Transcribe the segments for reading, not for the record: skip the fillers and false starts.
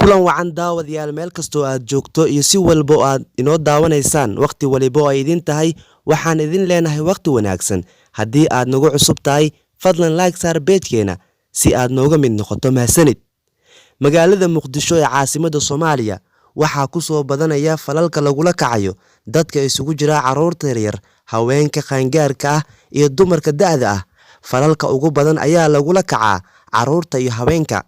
Kulan wacan, daawadayaal, meel kastoo aad joogto iyo si walba oo aad inoo daawanaysaan, wakhti waliba oo ay idin tahay, waxaan idin leenahay wakhti wanaagsan. Haddii aad nagu cusub tahay, fadlan like saar page-keena si aad nooga mid noqoto. Mahsanid. Magaalada Muqdisho ee caasimadda Soomaaliya waxaa ku soo badanaya falalka lagula kacayo dadka isugu jira carruurta yaryar, haweenka qaangaarka ah iyo dumarka da'da ah. Falalka ugu badan ayaa lagula kacaa carruurta iyo haweenka.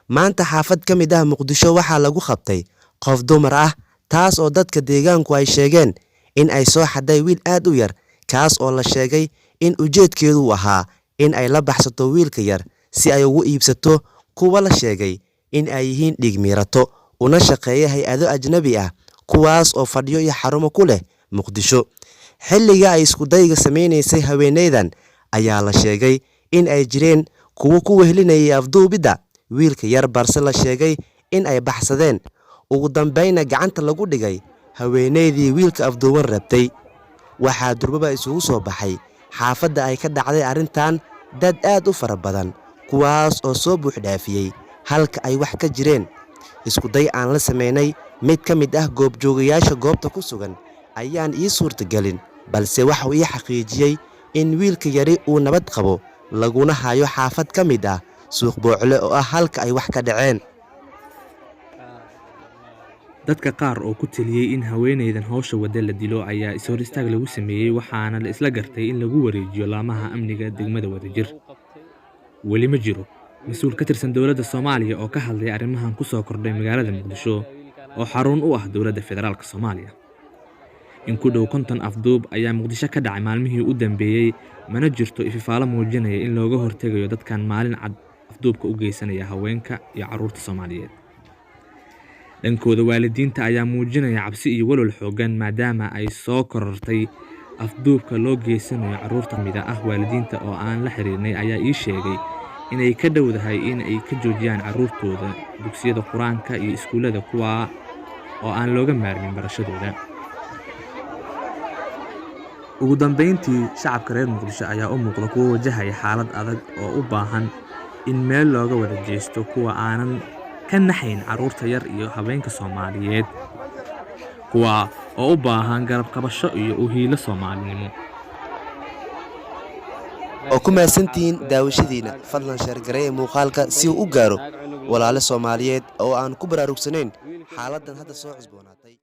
Maanta xaafad ka mid ah Muqdisho waxaa lagu qabtay qof dumar ah, taas oo dadka deegaanku ay sheegeen in ay soo xaday wiil aad u yar, kaas oo la sheegay in ujeedkeedu ahaa in ay la baxsato wiilka yar si ay ugu iibsato kuwa la sheegay in ay yihiin dhiigmiirato una shaqeeya hay-ado ajnabi ah, kuwaas oo fadhiyo iyo xarumo ku leh Muqdisho. Xilliga ay iskudayga sameynaysay haweeneydan ayaa la sheegay in ay jireen kuwo ku wehlinayay afduubidda wiilka yar, balse la sheegay in ay baxsadeen. Ugu dambeynna gacanta lagu dhigay haweeneydii wiilka afduuban rabtay. Waxaa durbaba isugu soo baxay xaafadda ay ka dhacday arrintan dad aad u fara badan, kuwaas oo soo buuxdhaafiyey halka ay wax ka jireen. Iskuday aan la sameynay mid ka mid ah goobjoogayaasha goobta ku sugan ayaan ii suurtagelin, balse waxauu ii xaqiijiyey in wiilka yari uu nabad qabo, laguna hayo xaafad ka mid ah Suuq Boocle oo ah halka ay wax ka dhaceen. Dadka qaar oo ku taliyey in haweeneydan hawsha wadda la dilo ayaa is-hor istaag lagu sameeyey, waxaana la isla gartay in lagu wareejiyo laamaha amniga degmada Wadajir. Weli ma jiro mas-uul ka tirsan dowladda Soomaaliya oo ka hadlay arrimahan ku soo kordhay magaalada Muqdisho oo xarun u ah dowladda federaalka Soomaaliya. In ku dhow 50 afduub ayaa Muqdisho ka dhacay maalmihii u dambeeyey, mana jirto ififaalo muujinaya in looga hortegayo dadkan maalin cad afduubka u geysanaya haweenka iyo carruurta Soomaaliyeed. Dhankooda, waalidiinta ayaa muujinaya cabsi iyo walwal xooggan, maadaama ay soo korortay afduubka loo geysanayo carruurta. Mida ah waalidiinta oo aan la xiriirnay ayaa ii sheegay inay ka dhowdahay in ay ka joojiyaan carruurtooda dugsiyada Qur-aanka iyo iskuullada, kuwaa oo aan looga maarmin barashadooda. Ugu dambeyntii, shacabka reer Muqdisho ayaa u muuqda kuwo wajahaya xaalad adag oo u baahan in meel looga wada jeesto kuwa aanan ka naxayn carruurta yar iyo haweenka Soomaaliyeed, kuwa oo u baahan garab qabasho iyo u hiilo Soomaalinimo. Oo ku mahadsantihiin daawashadiina. Fadlan share gareeya muuqaalka si uu u gaaro walaalo Soomaaliyeed oo aan ku baraarugsanayn xaaladdan hadda soo cusboonaatay.